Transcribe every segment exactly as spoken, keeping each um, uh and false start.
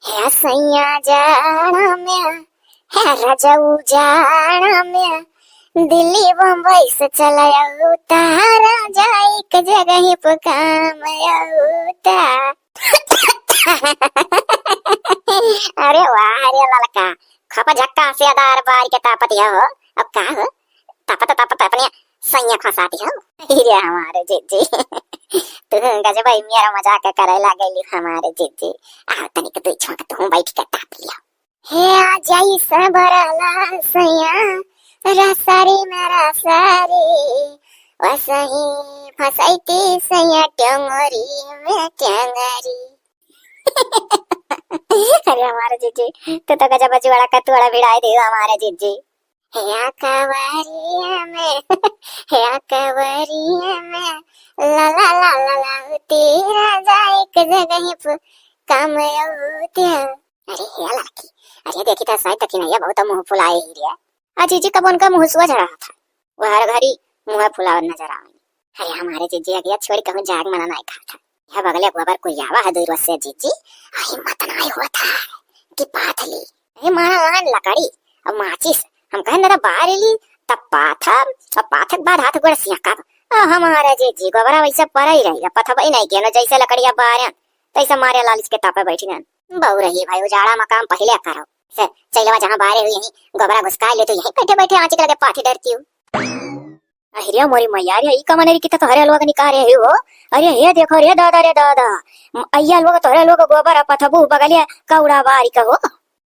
हे सैया जाड़ा में, हे रजऊ जाड़ा में, दिल्ली बम्बई से चल अउता, राजा एक जगह पे काम अउता। अरे वाह रे ललका, खप झक्का से अदार बार के तापत हो। अब का हो, तापत तापत अपने सैया फंसाती हो। रे हमारे जीजी, तू गजब ही मेरा मजाक करे लागेली हमारे जीजी। आओ तनिक दुई छौंक तू बैठ के ताप लियो। हे आ जाई सबरला सैया, रसरी में रसरी, वसही फसैती सैया टंगरी में टंगरी। अरे हमारे जीजी, तू तो गजब जुआड़ा का तुआड़ा भिड़ाई दे हमारे जीजी। हे आ कवरिया में, हे आ कवरिया में, ला ला ला ला ला, तेरा जा एक जगह पे काम अउते। अरे हे लड़की, अरे देखी तो साइड तक नहीं है, बहुत मुंह फुलाए ही रे। आ जीजी कब उनका मुंह सुआ झड़ा था, वह हर घड़ी मुंह फुलावत नजर आवे। अरे हमारे जीजी अगिया छोड़ कहूँ जाग मना नहीं खाता। यह बगले गोबर कुरियावा है दुई रोज से जीजी, आ हिम्मत नहीं होता है कि पाथ ली। अरे मारा लान लकड़ी, अब माचिस, हम कहन दादा बाहर ली, तब पाथब, अब पाथक बाद हाथ गोड़ सियाकब। आ हमारे जीजी गोबरा वैसे पड़ा ही रही, पथब ही नहीं केनो, जैसे लकड़िया बारन, तैसे मारे लालिच के तापे बैठी गन। बहु रही भाई, उजाड़ा मकाम पहले करो। से चैलवा जहाँ बारे हुई यहीं गोबरा घुसका ले तो यहीं बैठे बैठे आँच के लगे पाथी डरती हूँ। अहिरे मोरी मैया रे, ई कमने रे किता तोहरे लोग निकारे है हो। अरे हे देखो रे दादा रे दादा, म-, अइया लोग तोहरे लोग गोबर पथबू बगलिया कौड़ा बारी का हो।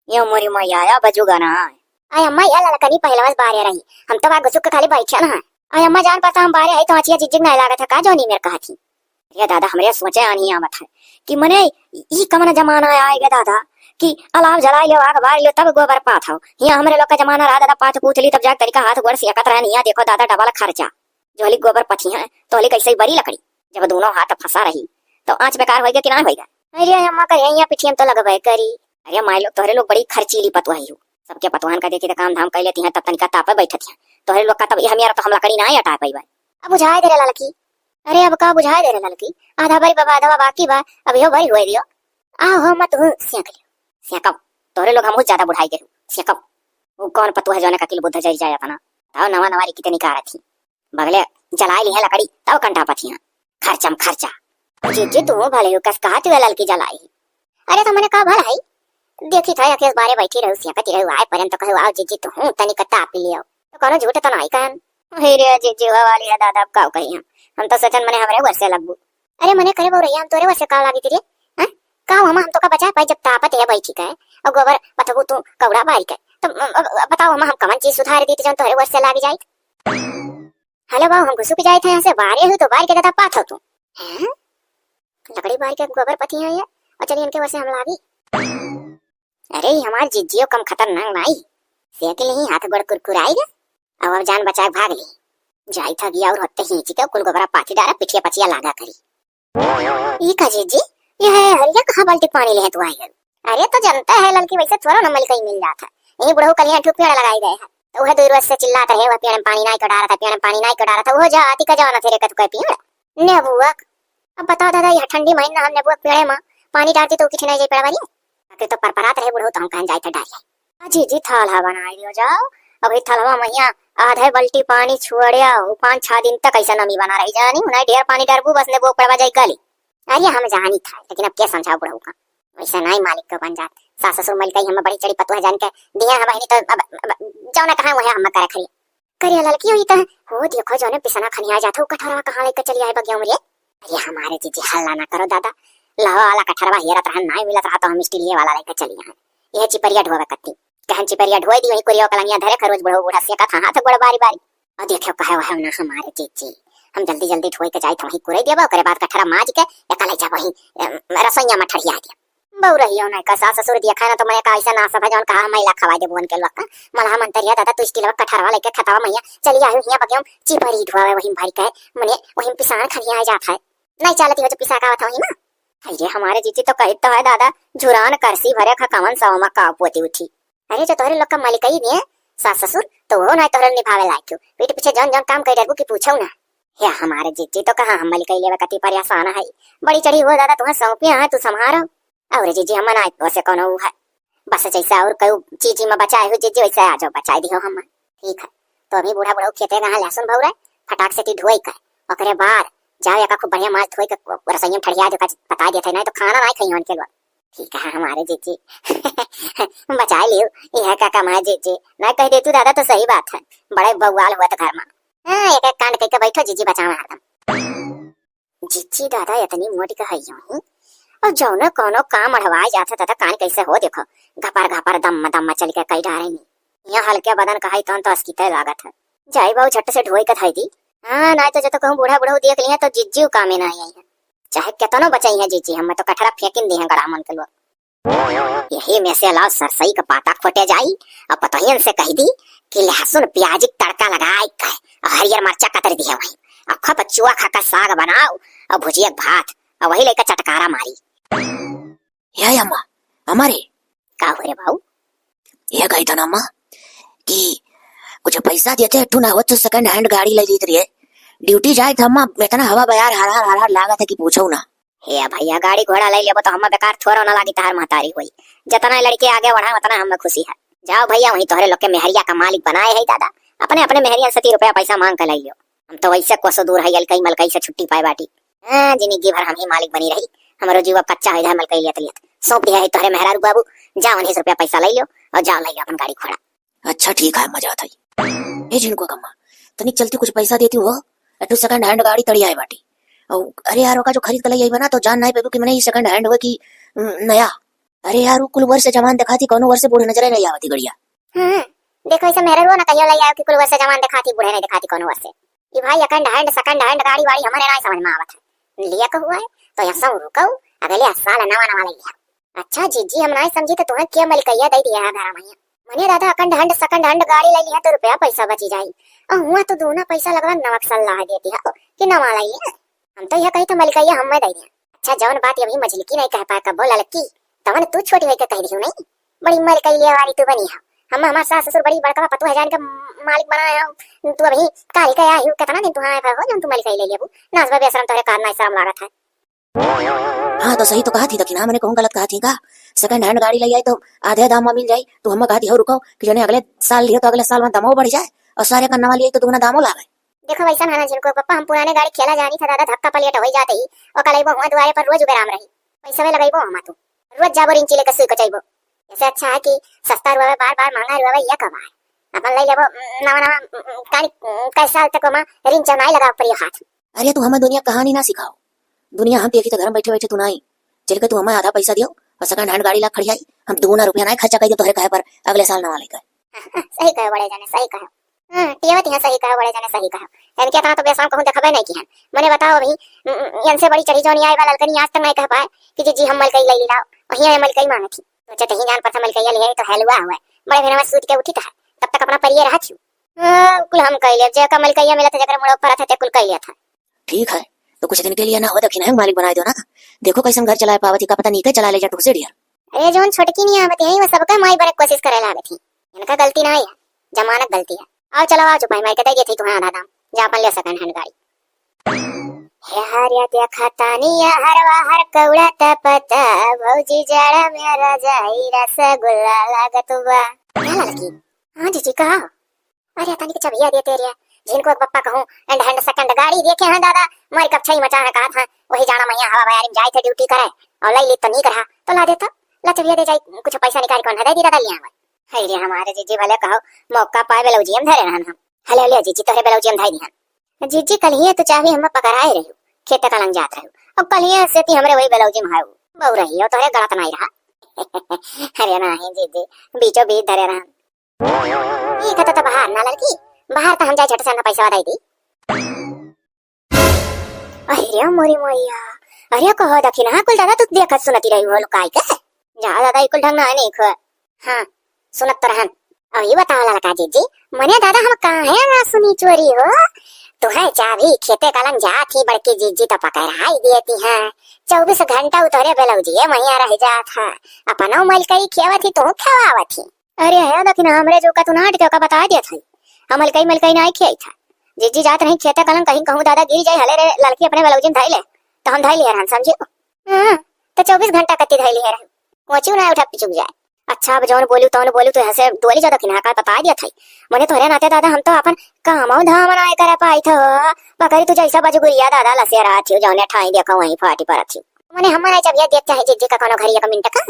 ये मोरी मैया या बजुगा ना। अय अम्मा, या ललकनी पहलवास बारे रही, हम तो बा गुसुक के खाली बैठे ना। अय अम्मा, जान पता हम बारे आई तो आँचिया जिज्जिग नहीं लागत है का जोनी मेरे कहा थी। अरे दादा, हमरे सोचे आनी आवत है कि मने ई कमन जमाना आए गे दादा, कि अलाव जलाई लो, आग बार लो, तब गोबर पाथ हो। हियाँ हमरे लोग का जमाना रहा दादा, पाथ पूथ ली तब जाके तरीका हाथ गोड़ सियाकत रहन। हियाँ देखो दादा, डबल खर्चा। जोहली गोबर पथी है, तोहली कैसे ही बड़ी लकड़ी। जब दोनों हाथ फंसा रही, तो आँच बेकार होइगा कि ना होइगा? अरे अम्मा का हियाँ पिठियन तो लगबे करी। अरे माई लोग, तोहरे लोग बड़ी खर्चीली पतुआही हो। सबके पतुआहन का देखी तो काम धाम कर लेती हैं, तब तनिका तापे बैठत हैं। तोहरे लोग का तब यह मेरा तो हम लकड़ी ना अटा पाई। अब बुझाए दे रे ललकी। अरे अब का बुझाए दे रे ललकी, आधा बारी बाबा आधा बाकी बा, अब यो बारी हुए दियो। आओ हो मत हूँ सियाक लियो। सियाकब, तोहरे लोग हमहू ज्यादा बुढ़ाई गए हो। सियाकब, वो कौन पतुआ है जो का किल बुद्ध जरी जाए अपना? बताओ नवा नवा री कितनी कारत थी। बगले जलाए ली है लकड़ी, तब कंटा पथिया। खर्चम खर्चा। जीजी तू भले हो कस कहा तू ललकी जलाई। अरे तो मने का भलाई? देखी था अकेस बारे बैठी रहू, सियाकती रहू, आए परन तो कहू, "आओ जीजी तू हूँ, तनी कत्ता पी लियो।" तो कोनो झूठ तो नहीं कहन। हे रे जीजी, हुआ वाली है दादा, अब का कही हम? हम तो सोचन मने हमरे वर्षे लगबू। अरे मने करे बउरैया, हम तोरे वर्षे का लागी रे? हैं? का हुआ हम तो का बचा पाई जब तापत है बैठी का है, और गोबर पथबू तू कौड़ा बारी का है। तो, अ, अ, बताओ हम, हम कमन चीज सुधार दी जौन तोरे वर्षे लागी जाई? हेलो बाबू, हम घुसुक जाए थे यहाँ से, बारे हो तो बारी के दादा पाथ हो तू। हैं? लकड़ी बारी के गोबर पथी है ये, और चलिए इनके वर्षे हम लागी। अरे, ई हमार जिज्जियो कम खतरनाक नाई। सेक लिही, हाथ गोड़ कुरकुराई गे। अब, अब जान बचाए भाग ली। जाई था गिया और होते ही चिके कुल गोबरा पाथी डारा, पिठिया पचिया लागा करी। ई का जिज्जी, ये है हरिया कहाँ बाल्टी पानी ले तू आई गल? अरे, तो जनता है ललकी, वैसे थोड़ा ना मलकई मिल जाता है। यही बुढ़ऊ कलिया ठू पेड़ लगाई गए हैं। तो वह दो रोज से चिल्लात रहे, "वह पेड़ में पानी नाई को डारा था, पेड़ में पानी नाई को डारा था।" वो जा आती का जवाना थे रे कतु के पेड़। ने बुआ, अब बताओ दादा, यह ठंडी महीना हम नेबुआ के पेड़े मा पानी डारती तो किठे नहीं जाई पेड़वा रे? आखिर तो परपरात रहे बुढ़ऊ, तो हम कहन जाए थे डारिया। आ जीजी, थलहा बनाई दियो जाओ। अभी थलहा महिया आधे बल्टी पानी छोड़िया, वो पाँच छह दिन तक ऐसा नमी बना रही जानी, नहीं ढेर पानी डारबू बस नेबुआ पेड़वा जाई गली। अरे हम जानी था, लेकिन अब क्या समझाओ बुढ़ऊ का, वैसा नहीं मालिक का बन जात। सास ससुर मलकई हम बड़ी चढ़ी पतुआ जान के दिया हम बहनी तो अब, अब, अब जाओ ना कहाँ वह हम करे खरी। करिया ललकी होई त, हो देखो जौने पिसना खनिया जात हो, कठरवा कहाँ लेके चली आए बगिया में रे? अरे हमारे जीजी हल्ला ना करो दादा, लहवा वाला कठरवा हेरत रहन, नाई मिलत रहा तो हम स्टीलिये वाला लेके चली आए। यह चिपरिया ढोवे कत्ती, कहन चिपरिया ढोए दी, वही कुरिया कलंगिया धरे खरोज बुढ़ो बूढ़ा से कथा हाथ गोड़ बारी बारी। और देखो कहे वह ना हमारे जीजी, हम जल्दी जल्दी ढोए के जाई तो वहीं कुरे देबा, ओकरे बाद कठरा माज के एकले जब वहीं, अम, रसोईया में ठड़िया दिया। बउरहियो नहीं का सास ससुर दिया खाना तो मने का ऐसा ना सब है जौन कहा मैला खवाई देबो उनके लोग का। मलहा मंतरिया दादा तू स्टील कठरवा लेके खतवा मैया चली आयो हिया बगियम चिपरी ढोवे वहीं भरी के मने वहीं पिसान खनिया जात है। नहीं चालती हो जो पिसा का आवत हो ही ना। अरे हमारे जीजी तो कहित तो है दादा, झुरान करसी भरे खा कवन सवा मा का पोती उठी। अरे जो तोहरे लोग का मालिकई दिए सास ससुर तो वो नहीं तोहरे निभावे लायक हो। पीठ पीछे जौन जौन काम कर डरबू की पूछो ना। हे हमारे जीजी तो कहा हम मालिकई लेवे कती परेशान है। बड़ी चढ़ी हो दादा तुम्हें सौंपिया है तू संभारो। और जीजी, हम ना ओसे कोनो उ है, बस जैसे और कोई चीज में बचाए हो जीजी, वैसे आ जाओ, बचाए दियो हम। ठीक है, तो अभी बूढ़ा बूढ़ा खेते कहाँ लहसुन भौरे, फटाक से ती ढोई कर, ओकरे बाद जाओ एका खूब बढ़िया माल धोई के रसोई में ठड़िया जो का पता देते, नहीं तो खाना नहीं खाई उनके लोग। ठीक है हमारे जीजी। बचाए लियो, यह का काम है जीजी, नहीं कह दे तू दादा तो सही बात है, बड़े बवाल हुआ तो घर में। हाँ, एक एक कांड कह के बैठो जीजी, बचाओ हरदम। जीजी दादा इतनी मोटी का है यूं ही, और जौने कोनो काम अढ़वाए जात है दादा, कान कैसे हो देखो, घपर घपर दम दम चल के कई डारे नी। यहाँ हल्के बदन का है तौन तो अस्किते लागत है। जाई बाऊ झट से ढोई के धई दी। हाँ, नाई तो जब तो कहूँ बूढ़ा बूढ़ा देख लिया तो जीजी कामे ना आई है। चाहे केतनो बचाई है जीजी, हम तो कठरा फेंकिन दी है गड़ा मन के लोग। यही में से लाओ सरसई का पाता खोटे जाई, और पतोहियन से कह दी कि लहसुन प्याज के तड़का लगाए के, और हरियर मरचा कतर दिया वही, और खूब चुआ खा का साग बनाओ, और भुजिया के भात, और वही लेकर चटकारा मारी। हे अम्मा, अम्मा रे। का हो रे बाऊ? ये कही था ना अम्मा कि कुछ पैसा देते, तू ना हो तो सेकंड हैंड गाड़ी ले लीत रही है। ड्यूटी जाए तो अम्मा इतना हवा बयार हर हर हर हर लागत है कि पूछो ना। हे भैया, गाड़ी घोड़ा ले लेबो तो हम्मे बेकार थोड़ो ना लागी, तहार महतारी होई। जतना लड़के आगे बढ़ा उतना हम्मे खुशी है। जाओ भैया, वहीं तोहरे लोग के मेहरिया का मालिक बनाए है दादा, अपने अपने मेहरिया से ती रुपया पैसा मांग के ले लियो। हम तो वैसे कोसो दूर है अलकई मलकई से छुट्टी पाए बाटी। हाँ, जिंदगी भर हम ही मालिक बनी रही, हमरो जीव अब कच्चा है जाए मलकई लेत लेत। सौंप दिया है तोहरे मेहरारू बाबू, जाओ उन्हीं से रुपया पैसा ले लियो और जाओ ले लियो अपन गाड़ी घोड़ा। अच्छा ठीक है, मजा आता है। ए झिनको कम्मा, तनिक चलती कुछ पैसा देती हो, एक ठो सेकंड हैंड गाड़ी तड़ी आए बाटी। और अरे यार, ओका जो खरीद के ले आई बना तो जान नहीं पेबू कि मने ई सेकंड हैंड हुए कि उम, नया। अरे यार, वो कुल वर्ष जवान दिखाती, कोनो वर्ष बूढ़े नजरे नहीं आवती गड़िया। हाँ, देखो इसे मेहरारू ना कहियो ले आओ कि कुल वर्ष जवान दिखाती, बूढ़े नहीं दिखाती कोनो वर्ष। ई भाई सेकंड हैंड, सेकंड हैंड गाड़ी वाड़ी हमारे नहीं समझ में आवत है। लिया को हुआ है तो ऐसा रुको, अगले साल नवा नवा ले लिया। अच्छा जीजी, हम नाई समझी तो तुम्हें क्या मलकैया दे दिया है घर में? मने दादा, अकंड हंड सकंड हंड गाड़ी ले लिया तो रुपया पैसा बची जाई। और हुआ तो दूना पैसा लगवा नवक सलाह देती है कि नवा ले लिया। हम तो यह कही तो मलकैया हमें दे दिया। अच्छा, जौन बात अभी मझिलकी नहीं कह पाए कबो ललकी, तवन तू छोटी होके कह दियो नहीं। बड़ी मलकैया वाली तू बनी है। हम हमार सास ससुर बड़ी बड़का पतोह जान के मालिक बनाए हो। तू अभी काल के आई हो, कितना दिन तू आए हो जौन तू मलकई ले लेबू। नाच बे बेशरम, तोहरे कार नाई शरम लागत है। हाँ, तो सही तो कहा थी दखिना, मने कहूँ गलत कहा थी का? सेकंड हैंड गाड़ी ले आई तो आधे दाम में मिल जाई। तो हम कहा थी, हो रुको, कि जने अगले साल लियो तो अगले साल में दामो बढ़ जाए, और सारे का नवा लिए तो दुगना दामो लागे। देखो वैसा है ना झिनको पप्पा, हम पुराने गाड़ी खेला जानी था दादा, धक्का पलियट हो जाते ही, और कल वो हुआ दुआरे पर रोज उबे राम रही, पैसा वे लगाइबो हम तू, रोज जाबो रिंची लेकर सुई को चाहिबो। ऐसे अच्छा है कि सस्ता रुआवे बार बार, महंगा रुआवे एक बार। अपन ले लेबो, उम, नवा नवा, उम, उम, कानी, उम, कई साल तक ओमा रिंचा नाई लगावे पड़ियो हाथ। अरे तू हमें दुनिया कहानी ना सिखाओ। दुनिया हम देखी तो घर में बैठे बैठे तू नाई। चल के तू हमें आधा पैसा दियो और सेकंड हैंड गाड़ी ला खड़ियाई। हम दूना रुपया नाई खर्चा कर दियो तोहरे कहे पर अगले साल नवा लेकर। सही कहे बड़े जाने, सही कहे। हाँ, टियावत यहाँ सही कहे बड़े जाने, सही कहे। इनके इतना तो बेशरम कहूँ देखबे नहीं किहन। मने बताओ अभी, उम, उम, इनसे बड़ी चढ़ी जौनी आए वाला ललकनी आज तक नहीं कह पाए कि जी, जी हम मलकई ले ली लाओ। और यहाँ मलकई मांगे थी। सोचे तही जान पर से मलकैया लिहे तो हलवा हुआ। बड़े भेनवा सूत के उठी तो है, तब तक अपना परिये रहा छियो। हाँ, कुल हम कह लिया, जे का मलकैया मिला था, जकरे मुड़ो पर था, ते कुल कह लिया था। ठीक है, तो कुछ दिन के लिए ना हो दखिना है, मालिक बनाए दो ना। देखो कैसन घर चलाए पावत ही, का पता नहीं के चला ले जा तुझसे डियर। अरे जौन छोटकी नहीं आवत है, वो सबका माई बने कोशिश करे लागत ही। इनका गलती ना है, जमानत गलती है। आओ चलो, आओ चुपाई मार के दे देती तुम्हें आधा दाम, जा अपन ले सेकंड हैंड गाड़ी। हे हरिया देखा तानी या हरवा हर कौड़ा त पता, भौजी जाड़ा में रजाई रसगुल्ला लागत बा। क्या लड़की? हाँ जीजी कहा। अरे तनिक चबिया देते रे, झिनको एक पप्पा कहूँ, एंड हैंड सेकंड गाड़ी देखे हैं दादा, मारी कब छई मचा है कहा था, वही जाना मैया हवा बयारी में जाए थे ड्यूटी करे, और ले ली तो नीक रहा, तो ला दे तो, ला चबिया दे जाए, कुछ पैसा निकाल कौन है, दे दी दादा लिया मैं। हे रे हमारे जीजी भले कहो, मौका पाए ब्लाउजियम धरे रहन हम। हले हले जीजी तोहरे ब्लाउजियम धाई दिहन। जीजी कल ही तो चाबी हम पकड़ाए रही, खेत का लंग जात रही, अब कल ही से ती हमरे वही ब्लाउजियम हाउ बहु रही हो, तोहरे गलत नहीं रहा। अरे नहीं जीजी, बीचों बीच धरे रहन। ठीक है, तो, तो बाहर ना लड़की, बाहर तो हम जाए झट से ना पैसा दे दी। अरे मोरी मोरिया, अरे कहो दखिना, कुल दादा तू देखत सुनती रही हो लुकाई के। जा दादा, ई कुल ढंग ना है नहीं खो। हाँ, सुनत तो रहन। अभी बताओ लड़का जीजी, मने दादा हम काहे ना सुनी चोरी हो? तुहे चाबी खेते कलम जात ही बड़की जीजी तो पकड़ाई देती हैं। चौबीस घंटा उतरे ब्लाउजिए मैया रह जात है। अपनो मलकई खेवत ही, तू खेवावत ही। अरे है दखिना, हमरे जो का तू नाट के ओका बता दिया था। हम हलकई मलकई नाई खियाई था। जीजी जात नहीं खेते कलन कहीं कहूँ दादा गिर जाए, हले रे लड़की अपने ब्लाउजी में धाई ले। तो हम धाई लिया रहन, समझियो? हाँ, तो चउबीस घंटा कत्ती धइली है रहू। कोची ना उठा पिचुक जाए। अच्छा, अब जौन बोलू तौन बोलू, तो यहाँ से डोली ज्यादा किन्हा का बता दिया था। मने तोहरे नाते दादा हम तो अपन काम धाम ना करे पाई था। पकड़ी तू जैसा बजगुरिया दादा लसिया रहा थी, जौने ठाई देखा वहीं फाटी पड़ा थी। मने हम ना चबिया देख चाहे जिज्जी का कोनो घरी एक मिनट का।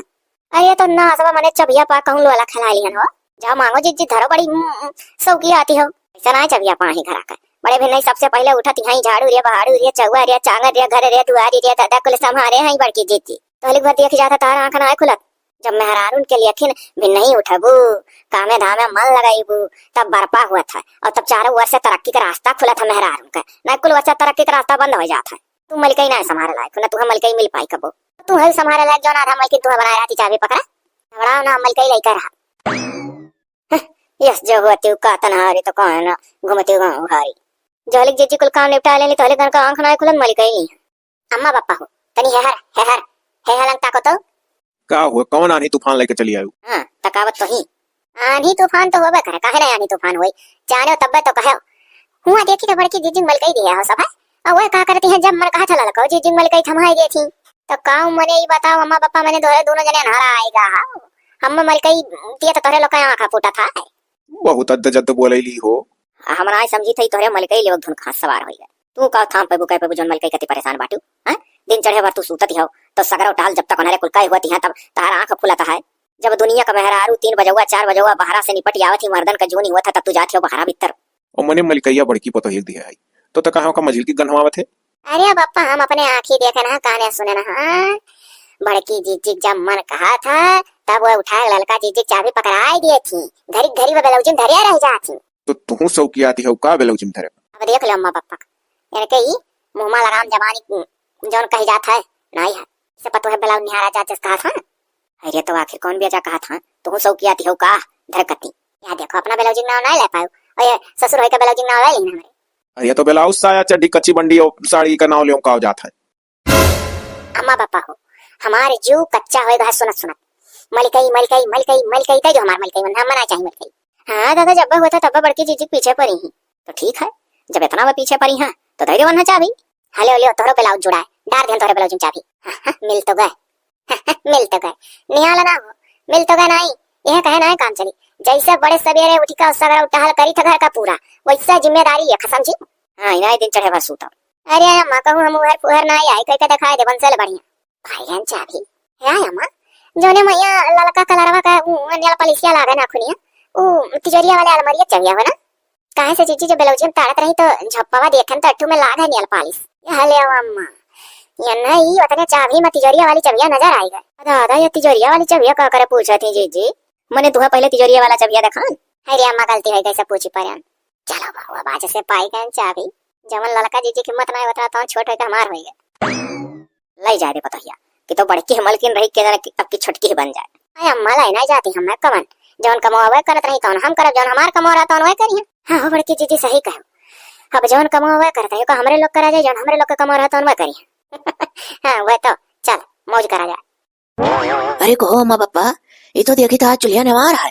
अरे तो ना सब मने चबिया पा कहूँ लोला खिला लिहन हो। जा मांगो जिज्जी धरो बड़ी, उम, उम, सौकी आती हो। ऐसा ना चबिया पा ही घरा का। बड़े भी नहीं सबसे पहले उठत यहाँ झाड़ू रे, बहारू रे, चौवा रे, चांगर रे, घर रे, दुआरी रे, दादा कुल संभारे हैं बड़की जिज्जी। तोहलिक भर देख जाता तार आँख ना खुलत। जब मेहरारून के लेखिन भी नहीं उठबू, कामे धामे मन लगाइबू, तब बरपा हुआ था और तब चारों ओर से तरक्की का रास्ता खुला था मेहरारून का। ना कुल ओर से तरक्की का रास्ता बंद हो जाता है। तू मलकई ना संभारे लायक, ना तू हम मलकई मिल पाई कबो। तू है संभारे लायक, जौन आधा मलकई तू बनाए रहती चाबी पकड़ा। घबराओ ना, मलकई लइका रहा। हं, यस जो हुआ तू का तनहारी तो कौन ना घूमती गाँव हारी। जहलिक जिज्जी कुल काम निपटा लेली, तहलिक घर का आँख ना खुलन मलकई। अम्मा बप्पा हो, तनी हेहर, हेहर, हेहर लंग ताको तो। का हुआ, कौन आन्ही तूफान लेके चली आयु? हाँ, तकावत तो ही। आन्ही तूफान तो होबे करे, काहे ना आन्ही तूफान होई? जाने तब्बे तो कहे। हुआ देखी तो बड़की जिज्जी मलकई दिया हो सब है। और वह का करती है, जब मन कहा था ललको जिज्जी मलकई थमाई दे थी। तो काऊ मने ई बताओ, अम्मा बप्पा मने दोहरे दोनों जने अन्हारा आएगा। हाँ, हम मलकई दिए तो तोहरे लोग का आँखा फूटा था। बहुत अद्द जद्द बोलैली हो। आ, हम नाय समझी थई तोहरे मलकई लेवक धुन कहाँ सवार होई गए। तू का थाम पेबू, कह पेबू जौन मलकई कति परेशान बाटू, हैं? दिन चढ़े भर तू सूतत ही हो, तो सगरो टाल जब तक अन्हरे कुल कहे होती हैं, तब तहार आँख खुलत है। जब दुनिया का मेहरारू तीन बजौआ, चार बजौआ बहरा से निपट आवत ही, मर्दन का जून ही होत है, तब तू जात हो बहरा भीतर। ओ मने मलकैया बड़की पतोहिया के दिहे आई, तो त कहाँ का मझिल की गन्हवावत है? अरे बप्पा, हम अपने आँखी देखे ना, काने सुने ना, हाँ? बड़की जिज्जी जब मन कहा था, तब वह उठा ललका जिज्जी चाबी पकड़ाई दिए थी। घरी घरी वो ब्लाउजिन धरिया रह जाती। तो तुहू सौकियाती हो का ब्लाउजिन धरे? अब देख ले अम्मा बप्पा, इनके ही मुँहमा लगाम जबानी जौन कही जात है, नाई है। इसे पतोह ब्लाउज निहारा जा जस कहा था। अरे तो आखिर कौन बेजा कहा था? तुहू सौकियाती हो का धरकती? या देखो, अपना ब्लाउजिन नाव ना ले पायो, और ये ससुर होई का ब्लाउजिन नाव ले लेना हमरे। अरे तो ब्लाउज, साया, चड्डी, कच्ची बंडी और साड़ी का नाव लेओ का जात है? अम्मा बप्पा हो, हमारे जीव कच्चा होएगा है सुनत सुनत। मलकई, मलकई, मलकई, मलकई, दे दो हमार मलकई, हम ना चाही मलकई। हाँ दादा, जब होता तब बड़की जिज्जी पीछे पड़ी ही। तो ठीक है, जब इतना वो पीछे पड़ी हैं, तो दे दे वरना चाबी। हले, हले, तोहरो ब्लाउज जुड़ाए, डार देन तोहरे ब्लाउज में चाबी। हाँ, हाँ, मिल तो गए। मिल तो गए। निहाला ना हो, मिल तो गए नाई। यह कहे नाई काम चली। जैसे बड़े सवेरे उठी का सगरा टहल करी था घर का पूरा, वैसा जिम्मेदारी है, समझी? हाँ, इनाई दिन चढ़े बस सूता। अरे अम्मा, कहूँ हम उहर पुहर ना आई, कह के दिखाए दे, बंसल बढ़िया। भाई जान चाबी। हे अम्मा, जोने मैया ललका कलरवा का, उ, नेल पलिसिया लागे ना खुनिया, उ, तिजोरिया वाले अलमारिया चबिया हो ना? काहे से जीजी, जो ब्लाउज में ताड़त रही तो झप्पावा देखन तो अट्ठू में लाग है नेल पालिश। ये हले अम्मा, ये नहीं, ओतने चाबी में तिजोरिया वाली चबिया नजर आई गए। दादा, ये तिजोरिया वाली चबिया का करे पूछा थी जीजी? मने तुहा पहले तिजोरिया वाला चबिया देखा। अरे अम्मा, गलती हो गई, से पूछी पड़न। चलो बाबू, अब आज से पाई गए चाबी। जवन ललका जीजी की हिम्मत ना होता तो छोट होके हमार होई गए। लई जाए रे पतोहिया, कि तो बड़की ही मलकिन रही, के जाने कि अब की छोटकी ही बन जाए। अरे अम्मा, लई ना जाती हम, मैं कमन, जवन कमवा वह करत रही, तवन हम करब, जवन हमार कमवा रहा, तवन वह करिहन। हाँ हो बड़की जीजी, सही कहो, अब जवन कमवा वह करत रही, का हमरे लोग करा जाए, जवन हमरे लोग के कमवा रहा, तवन वह करिहन। हाँ, वह तो, चल, मौज करा जाए। अरे कहो अम्मा बप्पा, ये तो देखी तो आज चुल्हिया नेवार है,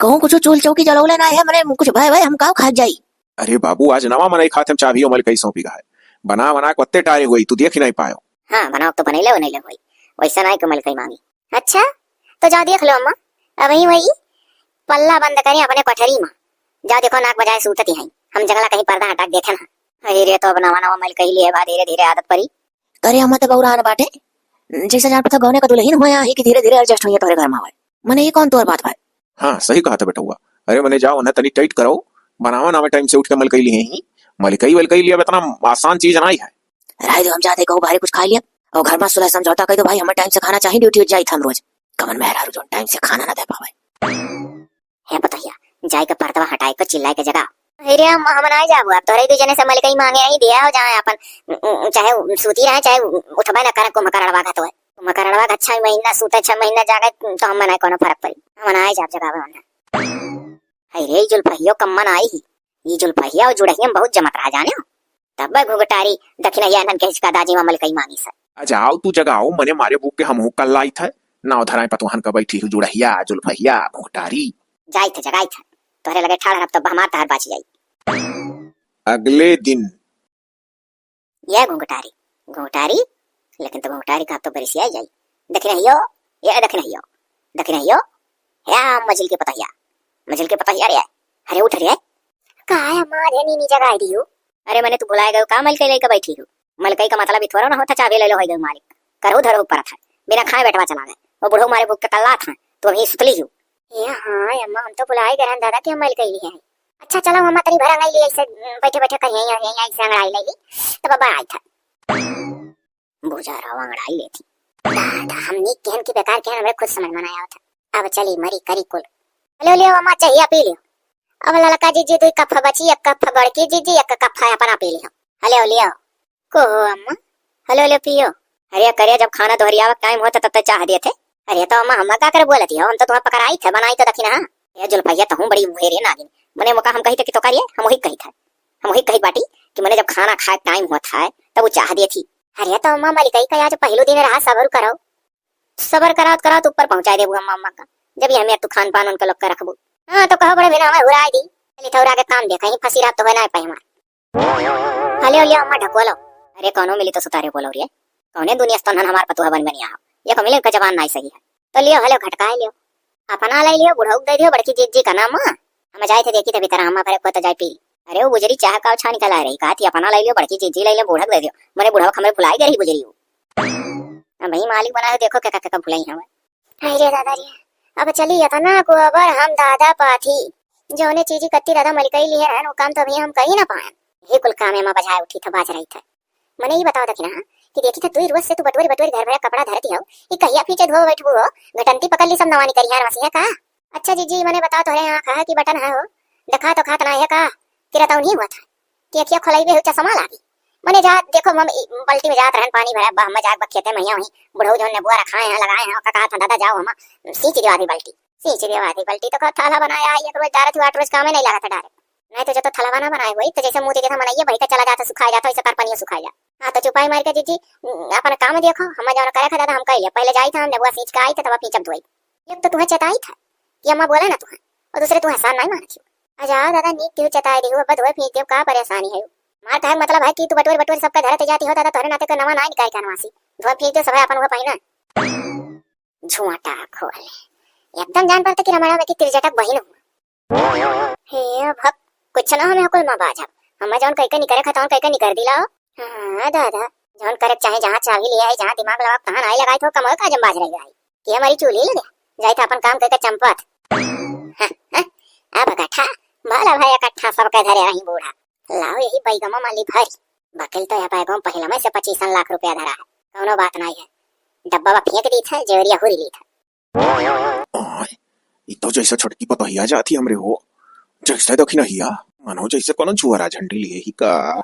कहूँ कुछ चूल चौकी जलौले ना है, मने कुछ भय भय हम काव खात जाई। अरे बाबू, आज नवा मनई खात हम चाबियो मलकई सौंपी गए। बना बना के ओत्ते टारे होई, तू देख ही नहीं पायो। हाँ, बनाओ तो बनैले बनैले होई, वैसा नहीं के मलकई मांगी। अच्छा, तो जाओ देख लो अम्मा, अब ही वही पल्ला बंद करें अपने कोठरी में। जाओ देखो, नाक बजाए सूतती हैं, हम जंगला कहीं पर्दा हटा के देखे ना। अरे रे, तो अब नवा नवा मलकई लिए बा, धीरे धीरे आदत पड़ी। करे अम्मा तो बौरान बाटे, जैसे जान पता गौने का दुल्हन होया ही कि धीरे धीरे adjust होइए तोरे घर में आवे। मने ये कौन तोर बात भाई? हाँ, सही कहा था बेटौआ। अरे मने जाओ ना, तनी tight करो, बनावा ना, मैं time से उठ के मलकई लिए ही, मलकई वलकई लिए अब इतना आसान चीज नहीं है। राय दो, हम जाते कहूँ बाहर कुछ खा लिया और घर में सुलह समझौता कर दो भाई, हमें time से खाना चाहिए, duty जाई था हम रोज। कमन मेहरारू जो time से खाना ना दे पावे। हे पतोहिया, जाए के पर्दवा हटाए के चिल्लाए के जगह। अरे हम, हम ना जाबो, अब तोहरे दू जने से मलकई मांगे आई दिया हो, जहाँ अपन, उ, उ, चाहे उ सूती रहे, चाहे उ, उठबे ना करे, कुंभकरणवा घतवे। कुंभकरणवा घ छह महीना सूते, छह महीना जागे, तो हम ना कोनो फर्क पड़ी। हम ना जाब जगावे वरना। अरे ई जुल्फहियो कम्मन आई ही, ई जुल्फहिया और जुड़हिया में बहुत जमत रहा जाने हो। तब घुघटारी दखिनहिया नन के हिचका दाजी में मलकई मांगी से। आ जाओ तू जगाओ, मने मारे भूख के हमहू कल्लाइत है। नाव धराए पतवाहन का बैठी हूँ जुड़हिया, जुल्फहिया, घुघटारी। जाइत है, जगाइत है। तोहरे लगे ठाड़ रहब तब हमार तहार बाची जाई। अगले दिन। ये घुघटारी, घुघटारी, लेकिन तो घुघटारी का तो बरिसिया जाई। दखिनहियो, ए दखिनहियो, दखिनहियो, हे मझिल के पतहिया, मझिल के पतहिया रे, अरे उठ रे। का है अम्मा, अरे नीनी जगाई दियो। अरे मने तू भुलाए गयो का, मलकई लइके बैठी हो? मलकई का मतलब ई थोड़ो ना होत है चाभी लइले होइ गयो मालिक। करहु धरहु परत है, बिना खाए बेटवा चला गए। वो बुढ़ऊ मारे भूख के कल्लात हैं, तू अभी सुतली हो। ए हाँ अम्मा, हम तो भुलाए गए रहन दादा कि हम मलकई लिए हैं। अच्छा चलो अम्मा, तनी भर अंगई लिए, ऐसे बैठे बैठे कहीं यहीं, यहीं, यहीं से अंगड़ाई ले ली, तब अब आई था। बुझारा अंगड़ाई लेती। दादा, हम नीक केहन की बेकार केहन, हमरे खुद समझ में ना आवत है। अब चली मरी करी कुल। लियो, लियो अम्मा, चाहिए पी लियो। अब ललका जीजी दुई कप बची, एक कप बड़की जीजी, एक कप है अपना पी लियो। लियो, लियो। को हो अम्मा? लियो, लियो पियो। अरे करे, जब खाना दोहरियावा टाइम होता तब तो चाह देते। अरे तो अम्मा, हम का करे बोलती हो, हम तो तुम्हें पकड़ाई थे, बनाई तो दखिनहा। ये जुल्फैया, तहूँ बड़ी उहे रे नागिन। मने मोका हम कही थे कि तो करिए, हम वही कही थे। हम वही कही बाटी कि मने जब खाना खाए टाइम होत है, तब वो चाह देती। अरे तो अम्मा, मलिकई का आज पहलू दिन रहा, सबर करो। सबर करावत करावत ऊपर पहुँचाए देबू अम्मा, अम्मा का। जब ये हमें तू खान पान उनके लोग के रखबू। हाँ तो कहो बड़े बिना हमें हुराए दी। चली थौरा के काम देखा, ही फंसी रहा तो है ना पहमा। हलियो लियो अम्मा ढकोलो। अरे कौनो मिली तो सुतारे बोलो रे। कौने दुनिया से तन्हन हमार पतुआ बन बनिया हो। ये को मिले का जबान नाई सही है। तो लियो हलियो घटकाए लियो। अपना ले लियो, बुढ़ऊ के दे दियो, बड़की जीजी का नाम है। हम जाए थे देखी थे भीतर अम्मा भरे को तो जाए पी। अरे वो बुजरी चाह का छान के ला रही, कहा थी अपना ले लियो, बड़की जीजी ले लियो, बुढ़ऊ के दे दियो। मने बुढ़ऊ हमरे भुलाई गई रही बुजरी वो। अब भाई मालिक बना है, देखो क्या क्या भुलाई हमें। अरे दादा रे, अब चली इतना को अबर हम दादा पाथी। जौने चीजी कत्ती दादा मलिकई लिए रहन, वो काम तो अभी हम कही ना पाएन। ये कुल कामे में बजाए उठी था, बाज रही था। मने ई बताओ दखिनहा कि देखी था, दुई रोज से तू बटोरी बटोरी घर भरे कपड़ा धरती हो, ई कहिया फीचे धो बैठबू हो? घटंती पकड़ ली सब नवानी करिहान मसीहा का। अच्छा जीजी, मने बताओ, तोहरे आँख है कि बटन है हो? देखा तो खात ना है का? कि रतौनी हुआ था कि अखिया खोलइबे हो चश्मा लागी। मने जा देखो, हम ई बाल्टी में जात रहन पानी भरे, बा, हम जाके बा खेते में हिया वहीं बुढ़ऊ जौन नेबुआ रखाए हैं, लगाए हैं, ओका कहा था, "दादा जाओ, हम सींच देवा दी बाल्टी।" सींच देवा दी बाल्टी तो का थाला बनाया है, एक रोज डारे थी, आठ रोज कामे नहीं लगा था डारे। नहीं तो जो तो थलवा ना बनाए हुई, तो जैसे मुँह दे देता मनइया, वही का चला जाता, सुखाए जाता, वैसे तरपनिया सुखाए जाता। हाँ, तो चुपाई मार के जीजी, अपन काम देखो, हम जौन करे खा दादा, हम कह लिया, पहले जाई था, हम नेबुआ सींच के आई था, तब पीछब धोई। एक तो तुम्हें चेताई था कि अम्मा बोला ना तुम्हें, और दूसरे तुम्हें एहसान नहीं मानती हो। आ जाओ दादा, नीक क्यों चेताई दी हो, अब धोए फींच दे, का परेशानी है? मार कहे मतलब है कि तू बटोर बटोर सबका धरते जाती हो दादा, तोहरे नाते कोई नवा ना निकाल के अनवासी। धोए फींच दे, सब है अपन हुआ पहिना। झुआटा खोले, एकदम जान पड़ता कि रमणा में की तिरजटक बहिन हुआ। हे भक, कुछ ना हमें कुल मा बाझब। हमें जौन कह के निकरे खा, तौन कह के निकर दिलाओ। हाँ दादा, जौन करे चाहे जहाँ चाबी ले आई, जहाँ दिमाग लगा, तहाँ नाई लगाई तो कमवे का जम बाज रही आई। कि हमारी चूल्ही लगे, जाई था अपन काम करके चंपत। हाँ, हाँ, अब गठा, भला भाई इकट्ठा सबके धरे रही बूढ़ा। लाओ यही बैगमा माली भरी। बकिल तो यह बैगम पहले में से पच्चीस लाख रुपया धरा है, कौनो बात नहीं है। डब्बा में फेंक दी था, जेवरिया हुरी ली था। आय, ई तो जैसे छोटकी पतोहिया जाती हमरे हो, जैसे दखिनहिया, मानो जैसे कोनो जुआरा झंडी लिए ही का।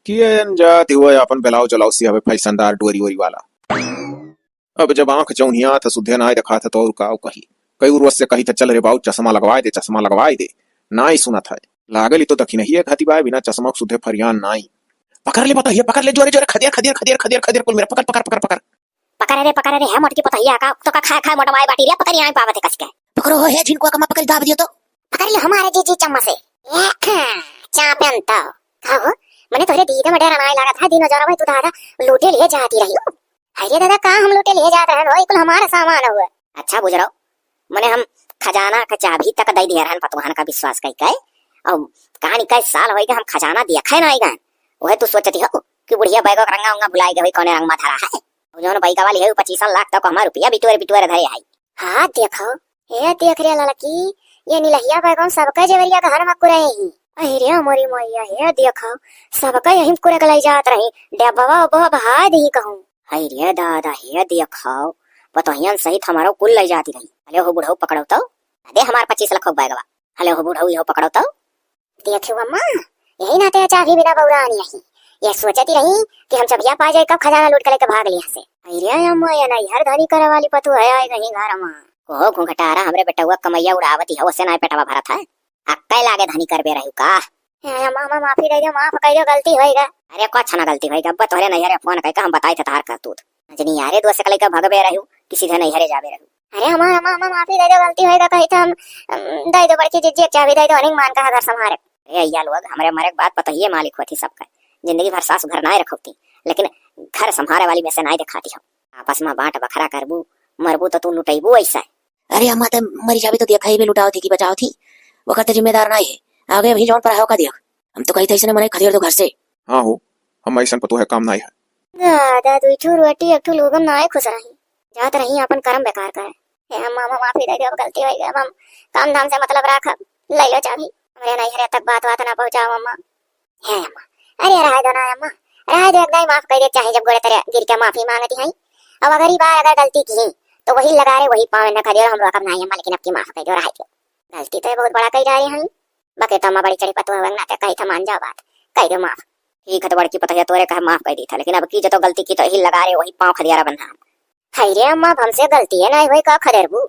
किए न जाती हुए अपन ब्लाउज उलाउज सियावे फैशनदार डोरी ओरी वाला। अब जब आंख चौनिया था, सुधे ना देखा था, तो और का कही। कई उर्वश से कही था, "चल रे बाऊ, चश्मा लगवाए दे, चश्मा लगवाए दे।" ना ही सुना था। लागल ही तो दखिनहिया घाती बाय, बिना चश्मा के सुधे फरियान नाई। पकड़ ले पतोहिया, पकड़ ले, जोरे जोरे, खदेर खदेर खदेर खदेर खदेर, कुल मेरा पकड़ पकड़ पकड़ पकड़। पकड़ रे, पकड़ रे, है मोटकी पतहिया का, तो का खाए, खाए मोटवाए बाटी रे, पकड़ यहाँ पावत है कस के। पकड़ो हो, हे झिनकुआ कमा पकड़ दाब दियो तो। पकड़ ले हमारे जीजी चम्मच से। ए, हाँ, चापे अंता। का हो? मने तोहरे दीदे में डर अनाए लागत है, दिन जरा में तू दादा लूटे लिए जाती रही हो। अरे दादा, का हम लूटे लिए जात रहन हो, ई कुल हमारा सामान हुआ। अच्छा बुजरो, मने हम खजाना का चाबी तक दे दिया रहन पतवाहन का विश्वास कई के। अब कहानी कई साल होई के हम खजाना देखा ही नहीं गए। वह तू सोचती हो कि बुढ़िया बैगो के रंगा उंगा भुलाई गए होई, कौने रंग में धरा है। जौन बैगवा लिहे उ पच्चीस लाख तक हमार रुपया बिटोर बिटोर धरे आई। हाँ देखो, हे देख रे ललकी, ये निलहिया बैगवा सबके जेवरिया घर में कुरे ही। अहि रे मोरी मैया, हे देखो, सबके यही कुरे के लई जात रही। डेबवा उबवा बहाय दी कहूँ। अहि रे दादा, हे देखो, पतोहियन सहित हमारो कुल लई जाती रही। अरे हो बुढ़ऊ पकड़ो तो, दे हमार पच्चीस लाख बैगवा। हले हो बुढ़ऊ, इहो पकड़ो तो। देखियो अम्मा, यही नाते चाभी बिना बौरान यही। यह सोचती रही कि हम चबिया पा जाए, कब खजाना लूट के लेके भाग लिया से। अरे अम्मा, ये नैहर धनी करे वाली पतु है, आई नहीं घर में। कोहो घुंघटारा, हमरे बेटउआ कमैया उड़ावती है, ओसे ना पेटवा भरत है। अक्के लागे धनी करबे रहू का? हे अम्मा, अम्मा, माफी दे दो, माफ कर दो, गलती होएगा। अरे कुछ ना गलती होएगा, अब तोहरे नैहरे फोन करके हम बताई थे तहार करतूत। जनी यारे दोस्त के लेके भगबे रहू कि सीधे नैहरे जाबे रहू? अरे अम्मा, अम्मा, अम्मा, माफी दे दो, गलती होएगा, कही तो हम, अम, दे दो बड़की जीजी, चाबी दे दो, अनिक मान का घर संभारे। ए अइया लोग, हमरे मरे के बाद पतोहिए मालिक होती सबका। जिंदगी भर सास घर नाय रखौती, लेकिन घर संभारे वाली में से नाय दिखाती हो। आपस मा बाँट बखरा करबू, मरबू त तू लुटैबू ऐसा। अरे अम्मा, त मरी जाबे त देखा ही बे लुटावत ही कि बचावत ही, ओकर त जिम्मेदार नाहीं है। आगे अभी जौन पर हो का देख, हम तो कही थे इसने मने खदेड़ दो घर से। हाँ हो, हम ऐसन पतोह काम नाहीं है। दादा, दुई ठो रोटी एक ठो लूगम नाहीं खुश रही, जात रही अपन करम बेकार करे। हे अम्मा, अम्मा, माफी दे दे, अब गलती होइ गई, अब हम काम धाम से मतलब राखब, ले लो चाबी। हमरे नैहरे तक बात वात ना पहुँचाओ अम्मा। हे अम्मा, अरे रहे दो ना अम्मा, रहे दो, एक दाई माफ कइ दे, चाहे जब गोड़े तरे गिर के माफी माँगती हैं। अब अगर ई बार अगर गलती की तो वही लगा रे, वही पाँव न खदेड़, हम रोकब नाहीं अम्मा, लेकिन अब की माफ कइ दो, रहे दो। गलती तो ये बहुत बड़ा कइ डारे हैं, बाकी तो अम्मा बड़ी चढ़ी पतोह हुए ना, ते कही था मान जाओ बात, कइ दो माफ। ठीक है, तो बड़की पतोहिया तोरे कहे माफ कइ दी था, लेकिन अब की जो तो गलती की तो यही लगा रे, वही पाँव खदियारा बन्हा। हाय रे अम्मा, अब हमसे गलती है नाहीं हुई, का खदेरबू?